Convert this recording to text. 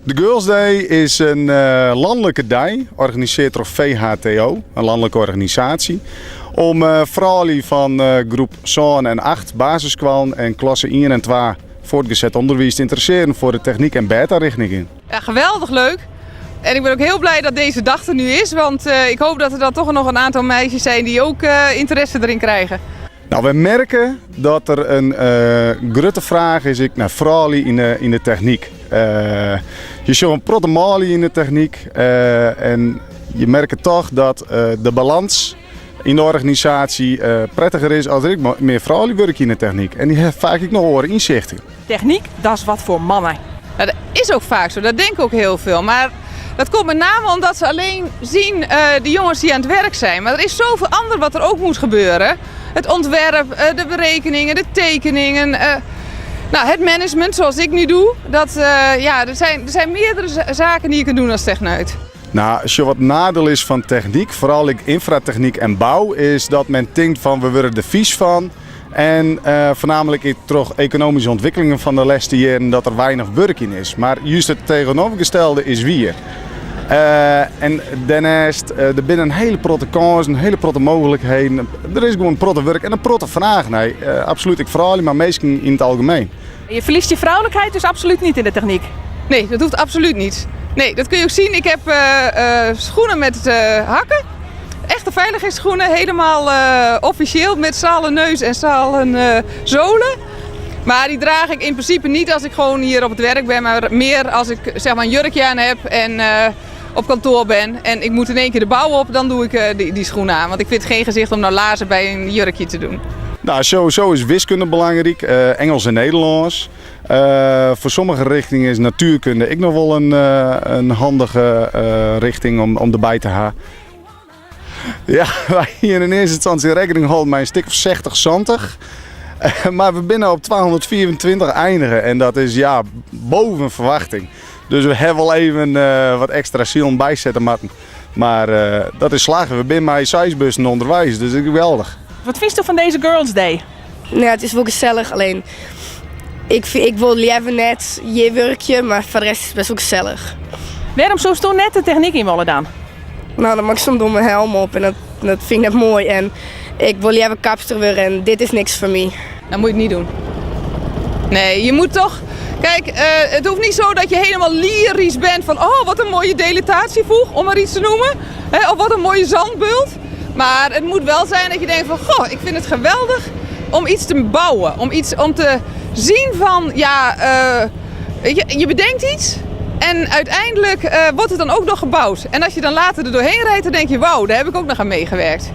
De Girls Day is in lanlike dei, organisearre troch VHTO, in lanlike organisaasje, om froulju fan groep sân en acht basisskoallen en klasse ien en twa fuortgeset ûnderwiis te ynteressearjen foar de technyk en beta-richtingen. Ja, geweldig leuk. En ik ben ook heel blij dat deze dag er nu is, want ik hoop dat er dan toch nog een aantal meisjes zijn die ook interesse erin krijgen. Nou, wy merke dat der in grutte fraach is ek nei froulju yn de technyk. Je sjogge in protte manlju yn de technyk en je merke toch dat de balans yn de organisaasje prettiger is as der ek mear froulju wurkje yn de technyk. En dy hawwe faak ek noch oare ynsichten. Technyk, dat is wat foar mannen. Nou, dat is ook vaak zo, dat denken ook heel veel. Maar dat komt met name omdat ze alleen zien de jongens die aan het werk zijn. Maar er is zoveel ander wat er ook moet gebeuren. Het ontwerp, de berekeningen, de tekeningen. Nou, het management zoals ik nu doe. Dat, ja, er zijn meerdere zaken die je kunt doen als techneut. Nou, sjoch, wat neidiel is fan technyk, foaral ek ynfratechnyk en bou, is dat men tinkt fan we wurde der fys fan. En foarnaamlik ek troch ekonomyske ûntwikkelingen fan de lêste jierren dat der weinich wurk yn is. Mar just it tsjinoergestelde is wier. En dêrneist, der binne in hiele protte kânsen, in hiele protte mooglikheden. Der is gewoan in protte wurk en in protte fraach nei. Absolút ek froulju, mar minsken yn it algemien. Je verliest je vrouwelijkheid dus absoluut niet in de techniek? Nee, dat hoeft absoluut niet. Nee, dat kun je ook zien. Ik heb schoenen met hakken. Echte veiligheidsschoenen, helemaal officieel met stalen neus en stalen zolen. Maar die draag ik in principe niet als ik gewoon hier op het werk ben, maar meer als ik zeg maar, een jurkje aan heb en op kantoor ben. En ik moet in één keer de bouw op, dan doe ik die schoenen aan. Want ik vind het geen gezicht om nou laarzen bij een jurkje te doen. Nou, sowieso is wiskunde belangryk, Ingelsk en Nederlânsk. Foar sommige richtingen is natuerkunde ek noch wol in handige rjochting om derby te hawwen. Ja, wy hiene yn earste ynstânsje rekkening hâlden mei in stik of 60, 70. Mar we binne op 224 einige en dat is ja, boppe ferwachting. Dus we hawwe wol even wat ekstra sielen bysette moatten. Mar dat is slagge. We binne mei seis bussen ûnderweis, dus dat is geweldich. Wat fynsto fan dizze Girls Day? Nou, ja, it is wol gesellich. Allinne, ik wol leaver net hjir wurkje, mar foar de rest is it bêst wol gesellich. Wêrom soesto net de technyk yn wolle dan? Nou, dan moat ik soms myn helm op en dat fyn ik net moai. En ik wol leaver kapster wurde en dit is niks foar my. Dat moet je niet doen. Nee, je moet toch... Kijk, het hoeft niet zo dat je helemaal lyrisch bent van... Oh, wat een mooie dilatatievoeg, om maar iets te noemen. Hè, of wat een mooie zandbult. Maar het moet wel zijn dat je denkt van... Goh, ik vind het geweldig om iets te bouwen. Om te zien van, ja, weet je, je bedenkt iets... En uiteindelijk wordt het dan ook nog gebouwd. En als je dan later er doorheen rijdt, dan denk je, wauw, daar heb ik ook nog aan meegewerkt.